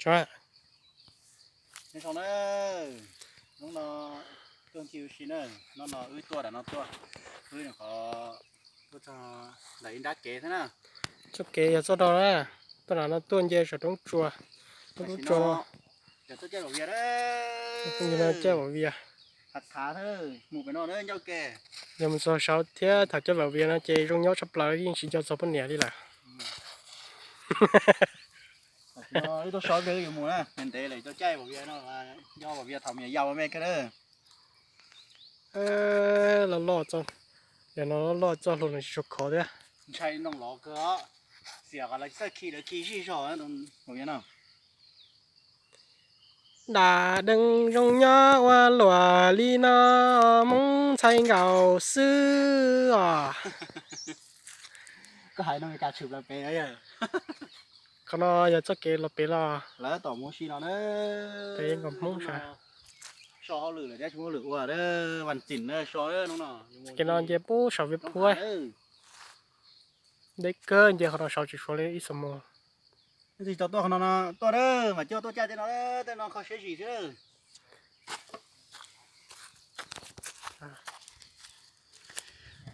Nyob zoo na, hnub no tuaj ncig ua si na, hnub no wb tuaj nram no tuaj, wb nyuam qhuav tuaj txog ntawm ib nrab kev xwb na. Txoj kev yog txoj no na, tuaj nram no tuaj nce saum roob tsua, roob tsua, caij Vam Vias, yog mus txog saud thiab thaum caij Vam Vias no ces zoo nyob tshaj plaws, yeej tsis nco txog poj niam li lawm. Loj loj txoj, yog no loj loj txoj hlua no tsis tshua khov thiab. Ntshai noo los kawg, xiam qhov lawv txawj khi lawv khi zij zog no. Dam dees zoo nyob ua luam li no, Hmoob ntxhais nkaus xwb os. Koj hais no Meskas tshwm plaws pem. Qhov no yog txoj kev los pem los. Lawv tom mus si no na. Pem nkawd Hmoob sav. So hauj lwm lawm thiab tsis muaj hauj lwm ua, Vaj Txim na so. Kev no nce pub saum Vias Phuv. Deb kawg, nce qhov no saud tsis suav li ib xuab moos. Tsis tau tuaj qhov no, tuaj na mas coj tuaj caij tej no, tej no kho siab zim xwb.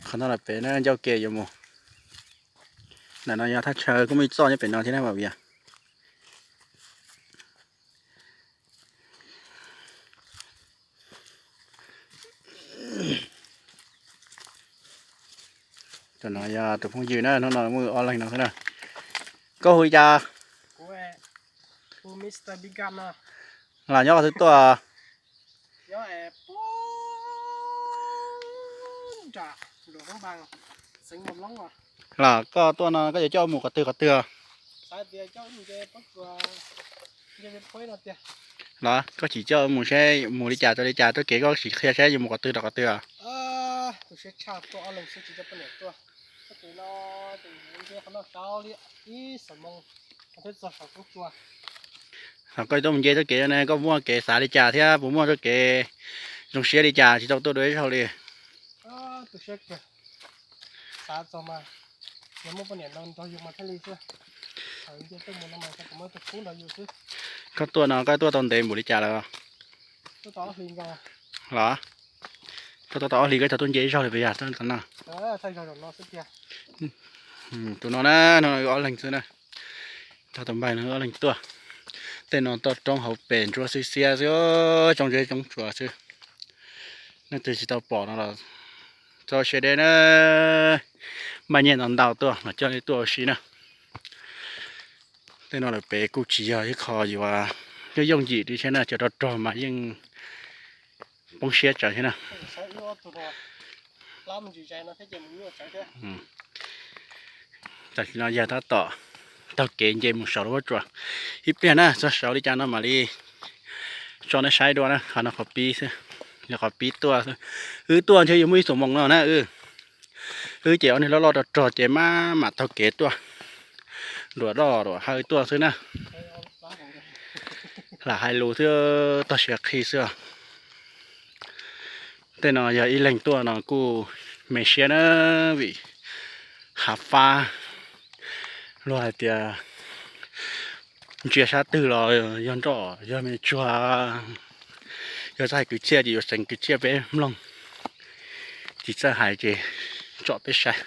Qhov no los pem na, ncauj ke yuav mus. Ntawm no yog thaj chaw kuj muaj ib txoj nyob pem no thiab na Vam Vias. Tam no yog tus phooj ywg na, hnub no muaj ob leeg no xwb na. Koj hu li cas? Los nyob qhov twg tuaj? Los koj tuaj no koj yuav coj mus qhov twg qhov twg? Los koj sim coj mus seb mus li cas rau li cas, tuaj kev koj sim qhia seb yuav mus qhov twg rau qhov twg. Thaum koj tuaj mus nce txoj kev no ne, koj muaj kev xav li cas thiab puas muaj txoj kev zoo siab li cas tsis tau tuaj dua ib zaug li? Koj tuaj no koj tuaj tau ntev npaum li cas lawm? Los, koj tuaj tau ob hlis koj tsis tau tuaj nce ib zaug li puas yog? Tus no na, no ob leeg xwb na. Tog tus npawg no ob leeg tuaj. Tej no toj roob hauv pes ntsuab xiab xiab xwb, tsoob zeb tsoob tsuas xwb. Leej twg tsis tau pom no los txhob siab deb na, npaj nyiaj ntau ntau tuaj los coj nej tuaj ua si na. Tej no lawm pem kuj tsis yog ib qho yuav yooj yooj yim li thiab na, cov rog rog mas yeej poob siab tsawv thiab na. Tam sim no yog tab tom taug kev nce mus saud lub pob tsuas ib pliag na, txog saud li cas no mam li tso nej saib dua na. Qhov no qhov pib xwb, yog qhov pib tuaj xwb. Wb tuaj ntshe yuav muaj ib xuab moos no na. Wb ces ob niag loj loj rog rog ces mam mam taug kev tuaj, ruam loj ruam hawv tuaj xwb na. Lam hais lus xwb, tog siav qhi xwb. Tej no yog ib leeg tuaj no kuj me siab na, vim hav fab, luag hais tias ntsia sab twg los yog nroj yog me tsuag, yog txoj hais kwv txhiaj ces yuav xeev kwv txhiaj peb mloog, tsis txawj hais ces tsom peb saib.